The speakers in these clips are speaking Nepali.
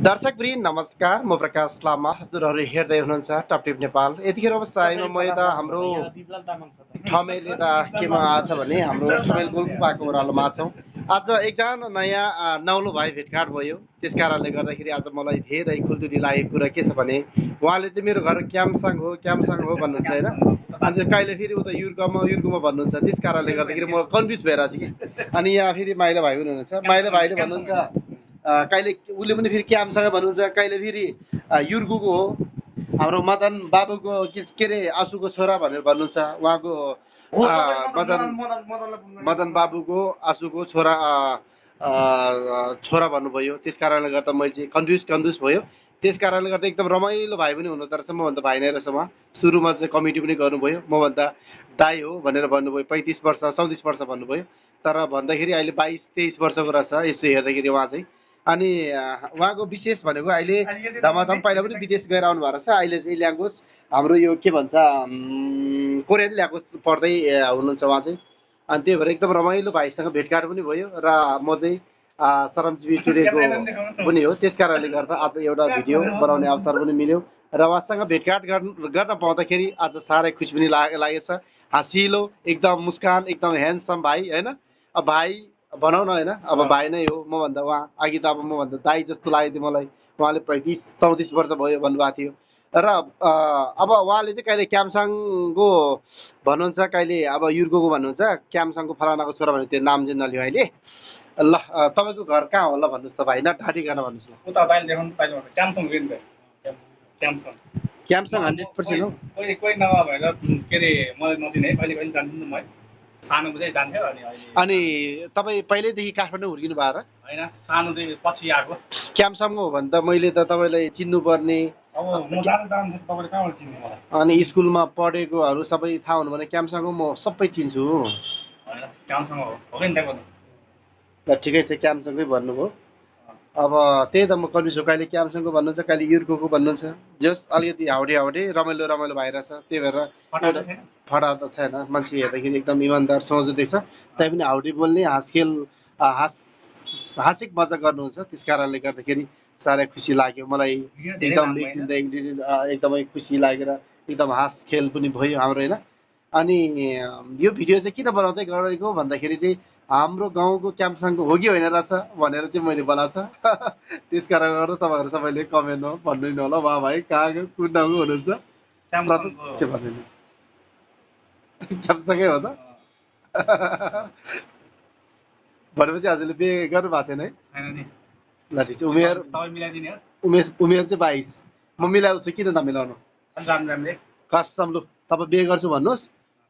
दर्शकवृन्द नमस्कार, म प्रकाश लामा। हजुरहरू हेर्दै हुनुहुन्छ टप टिप नेपाल। यतिखेर अवस्थामा म यता हाम्रो ठमेल यता केमा आछ भने हाम्रो ठमेल गोल्कुपाको ओह्रालोमा छौँ। आज एकजना नयाँ नौलो भाइ भेटघाट भयो। त्यस कारणले गर्दाखेरि आज मलाई धेरै खुल्दुली लागेको कुरा के छ भने उहाँले चाहिँ मेरो घर क्यामसाङ हो भन्नुहुन्छ होइन। अनि कहिले फेरि उता युर्गुमा भन्नुहुन्छ। त्यस कारणले गर्दाखेरि म कन्फ्युज भइरहेको छु कि। अनि यहाँ फेरि माइला भाइ पनि हुनुहुन्छ। माइला भाइले भन्नुहुन्छ कहिले उसले पनि फेरि क्यामसँग भन्नुहुन्छ, कहिले फेरि युर्गुको हो हाम्रो मदन बाबुको के अरे आँसुको छोरा भनेर भन्नुहुन्छ। उहाँको मदन बाबुको आँसुको छोरा छोरा भन्नुभयो। त्यस कारणले गर्दा मैले चाहिँ कन्फ्युज भयो। त्यस कारणले गर्दा एकदम रमाइलो भाइ पनि हुनुहुँदो रहेछ। मभन्दा भाइ नै रहेछ उहाँ। सुरुमा चाहिँ कमिटी पनि गर्नुभयो। मभन्दा दाई हो भनेर भन्नुभयो। 35 वर्ष 34 वर्ष भन्नुभयो। तर भन्दाखेरि अहिले 22-23 वर्षको रहेछ यसो हेर्दाखेरि उहाँ चाहिँ। अनि उहाँको विशेष भनेको अहिले धमाधम पहिला पनि विदेश गएर आउनु भएको रहेछ। अहिले चाहिँ ल्याङ्ग्वेज हाम्रो यो के भन्छ कोरियन ल्याङ्ग्वेज पढ्दै हुनुहुन्छ उहाँ चाहिँ। अनि त्यही भएर एकदम रमाइलो भाइसँग भेटघाट पनि भयो र म चाहिँ सरमजीवी टुरेको पनि हो। त्यस कारणले गर्दा आज एउटा भिडियो बनाउने अवसर पनि मिल्यो र उहाँसँग भेटघाट गर्न पाउँदाखेरि आज साह्रै खुसी पनि लागेको छ। हाँसिलो एकदम मुस्कान एकदम ह्यान्डसम भाइ होइन। अब भाइ भनौँ न होइन, अब भाइ नै हो। मभन्दा उहाँ अघि त अब मभन्दा दाइ जस्तो लागेको थियो मलाई। उहाँले 35-34 वर्ष भयो भन्नुभएको थियो र अब उहाँले चाहिँ कहिले क्यामसाङको भन्नुहुन्छ, कहिले अब युर्गोको भन्नुहुन्छ। क्यामसाङको फलानाको छोरा भने त्यो नाम चाहिँ नलियो अहिले। ल तपाईँको घर कहाँ होला भन्नुहोस् त भाइ, न ठाडी गर्न भन्नुहोस् न। उता बाहिर देखाउनु पाइनु क्यामसङ रेन भाइ। क्यामसाङ 100% हो। कोही नभएर के अरे मलाई नदिने है, कहिले जान्छु नि म है। सानोमा चाहिँ जान्थ्यो अनि तपाईँ पहिल्यैदेखि काठमाडौँ हुर्किनु भयो र? होइन, सानो चाहिँ पछि आएको। क्यामसाङ हो भने त मैले त तपाईँलाई चिन्नुपर्ने। अब म जानु तपाईँले कहाँबाट चिन्नु मलाई? अनि स्कुलमा पढेकोहरू सबै थाहा हुनु भने क्यामसाङको म सबै चिन्छु। होइन, क्यामसङ हो कि नि त्यहाँ? ल ठिकै छ, क्यामसाङकै भन्नुभयो। अब त्यही त म कन्फ्युज हो, कहिले क्यामसाङको भन्नुहुन्छ, कहिले युर्गोको भन्नुहुन्छ। जस अलिकति हाउडे रमाइलो भइरहेछ। त्यही भएर फटा त छैन। मान्छे हेर्दाखेरि एकदम इमान्दार सोझो देख्छ। तै पनि हाउडे बोल्ने हाँसिक मजा गर्नुहुन्छ। त्यस कारणले गर्दाखेरि साह्रै खुसी लाग्यो मलाई। एकदमै खुसी लागेर एकदम हाँस खेल पनि भयो हाम्रो होइन। अनि यो भिडियो चाहिँ किन बनाउँदै गरेको भन्दाखेरि चाहिँ हाम्रो गाउँको क्यामसाङको हो कि होइन रहेछ भनेर चाहिँ मैले बनाएको छ। त्यस कारणले गर्दा तपाईँहरू सबैले कमेन्टमा भन्नु होला उहाँ भाइ कहाँको कुन ठाउँको हुनुहुन्छ। क्यामसाङै हो त भनेपछि हजुरले बिहे गर्नु भएको छैन है? ल ठिक छ। उमेर चाहिँ 22। म मिलाउँछु, किन नमिलाउनु। कसम लु तपाईँ बिहे गर्छु भन्नुहोस्।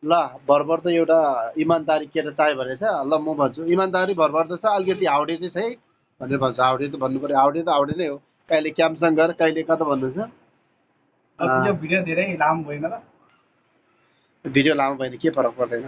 ल भरभर त एउटा इमान्दारी केटा चाहियो भनेछ। ल म भन्छु इमान्दारी भरभर त छ, अलिकति हाउडे चाहिँ छ है भनेर भन्छ। हाउडे त भन्नु पऱ्यो। हाउडे त हाउडे नै हो। कहिले क्यामसाङ गर, कहिले कता भन्नुहुन्छ। भिडियो धेरै लामो भएन र? भिडियो लामो भएन के फरक पर्दैन।